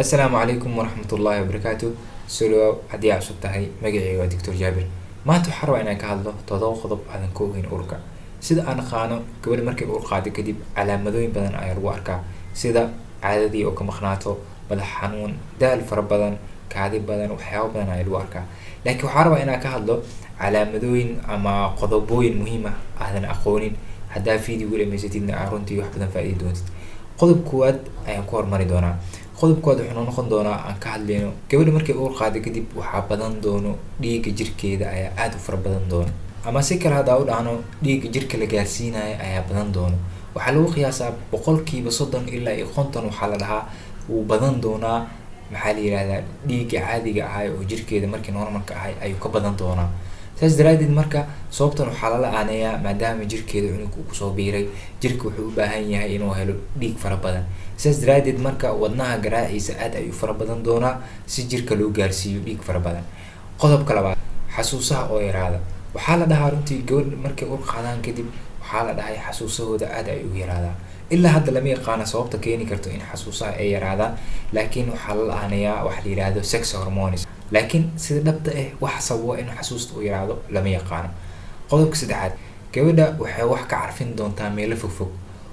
Assalaamu calaykum waraxmatullaahi wabarakaatu. Soo dhawaw haddii aad cusub tahay. Magacayga waa Doctor Jaabir. Maanta waxaan rabaa inaan ka hadlo 7 qodob aadan ka ogeyn uurka. Sida aan naqaano, gabadha markay uur qaado kadib calaamadooyin badan ayaa lagu arkaa, sida caadadii oo ka maqnaato, madax xanuun, daal fara badan, kaadi badan, waxyaabo badan ayaa lagu arkaa. Laakiin waxaan rabaa inaan ka hadlo calaamadooyin ama qodobooyin muhiim ah aadan aqoonin. Haddaa video dhamaysatidna aa runtii wax badan faa'iidi doontid. Qodob koowaad ayaan ku hormari doonaa. Qodob koowaad wuxuu noo noqon doonaa aan ka hadlayno gabadha markay uur qaado kadib waxaa badan doono dhiigga jirkeeda ayaa aada u fara badan doono, ama si kale haddaa u dhahno, dhiigga jirka la gaarsiinayo ayaa badan doono. Waxaa lagu qiyaasaa 30% ilaa iyo 50 waxaa la dhahaa wuu badan doonaa. Maxaa la yihahdaa, dhiigga caadiga ahay oo jirkeeda markii normalka ahay ayuu ka badan doonaa. Saas daraadeed marka sababtan waxaa lala aaneeyaa maadaama jirkeeda cunug uu kusoo biiray, jirka wuxuu u baahan yahay inuu helo dhiig fara badan. Saas daraadeed marka wadnaha garaaciisa aad ayuu fara badan doonaa si jirka loo gaarsiiyo dhiig fara badan. Qodobka labaad, xasuusaha oo yaraada. Waxaa la dhahaa runtii gabadh markay uur qaadaan kadib waxaa la dhahay xasuusahooda aad ay u yaraadaan. Ilaa hadda lama yaqaano sababta keeni karto in xasuusaha ay yaraadaan, laakiin waxaa lala aaneeyaa waxa la yihahdo sex hormones. Laakiin sida dhabta ah wax sababa in xasuusta uu yaraado lama yaqaano. Qodobka saddexaad, gabadha waxay wax ka carfin doontaa meelo fogfog.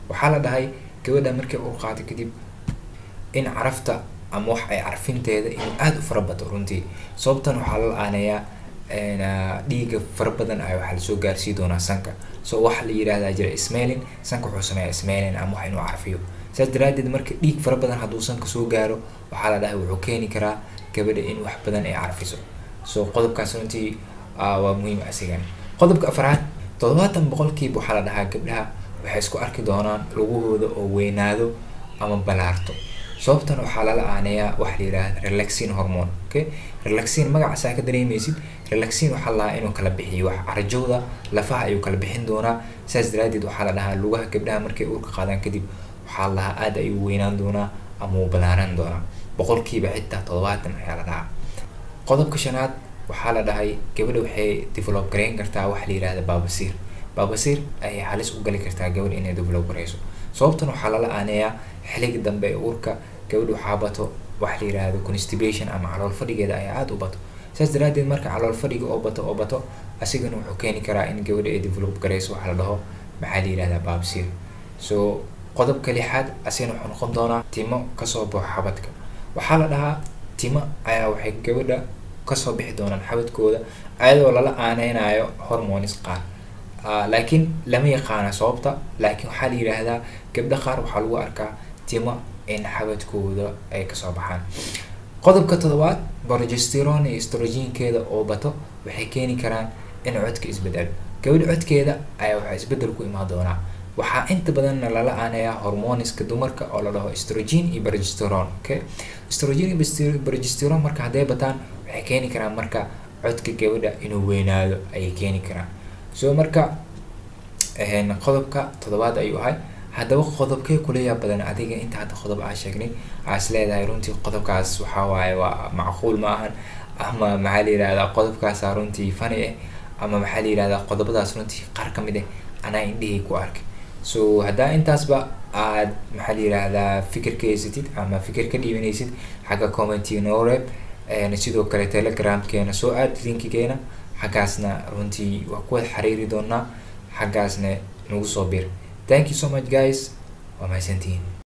Waxaa la dhahay gabadha markay uur qaato kadib in carafta ama wax ay carfinteeda inuu aada u fara bato. Runtii sababtan waxaa lala aaneeyaa dhiigga fara badan ay waxaa lasoo gaarsii doonaa sanka. So waxa la yihahdaa jira smelling, sanka wuxuu sameeyaa smelling ama wax inuu carfiyo. Saas daraadeed marka dhiig fara badan hadduu sanka soo gaaro, waxaa la dhahay wuxuu keeni karaa gabadha in wax badan ay carfiso. So qodobkaas runtii waa muhiim asigan. Qodobka afraad, 70% waxaa la dhahaa gabdhaha waxay isku arki doonaan lugahooda oo weynaado ama balaarto. Sababtan waxaa lala aaneeyaa waxa la yidhahda relaxin hormone. Okay, relaxin magacaasaa ka dareemeysid. Relaxin waxaa la dhahaa inuu kala bixiyo wax carjowda lafaha ayuu kala bixin doonaa. Saas daraadeed waxaa la dhahaa lugaha gabdhaha markay uurka qaadaan kadib waxaa la dhahaa aad ayuu weynaan doonaa ama uu balaaran doonaa, xitaa 70% ayaa la dhahaa. Qodobka shanaad, waxaa la dhahay gabadha waxay develop gareyn kartaa waxa la yihahda baabasiir. Baabasiir ayay halis u gali kartaa gabadha inay develop gareyso. Sababtan waxaa lala aaneeyaa xilliga dambe ee uurka gabadha waxaa bato waxa la yihahdo constipation ama calool fadhigeeda ayaa aada u bato. Saas daraadeed marka calool fadhiga oo bato asigana wuxuu keeni karaa in gabadha ay develop gareyso waxa la dhaho, maxaa la yihahdaa, baabasiir. So qodobka lixaad asigana wuxuu noqon doonaa timo kasoo baxo xabadka. Waxaa la dhahaa timo ayaa waxay gabadha kasoo bixi doonaan xabadkooda, ayadoo lala aaneynayo hormones qaar, laakiin lama yaqaana sababta. Laakiin waxaa la yidhaahdaa gabdho qaar waxaa lagu arkaa timo in xabadkooda ay kasoo baxaan. Qodobka toddobaad, progesterone iyo estrogenkeeda oo bato waxay keeni karaan in codka isbedelo. Gabadha codkeeda ayaa waxaa isbedel ku imaan doonaa. Waxaa inta badanna lala aaneeyaa hormoneska dumarka oo la dhaho estrogen iyo progesterone. Okay, estrogen iyo progesterone marka hadday bataan waxay keeni karaan marka codka gabadha inuu weynaado ayay keeni karaan. So marka qodobka toddobaad ayuu ahay. Haddaba qodobkee kula yaab badan adiga inta hadda qodob aa sheegnay aa is leedahay runtii qodobkaas waxaa waaye waa macquul ma ahan, ama maxaa la yihahdaa, qodobkaasaa runtii funny ah, ama maxaa la yihahdaa, qodobadaas runtii qaar ka mid ah anaa indhihii ku arkay? So haddaa intaasba aad, maxaa la yihahdaa, fikir ka haysatid ama fikir ka dhiibanaysid, xagga commentiga noo reeb. Sidoo kale Telegramkeena soo aad, linkigeena xaggaasna runtii waa ku wada xiriiri doonaa, xaggaasna nagu soo bir. Thank you so much guys, waa mahadsantihiin.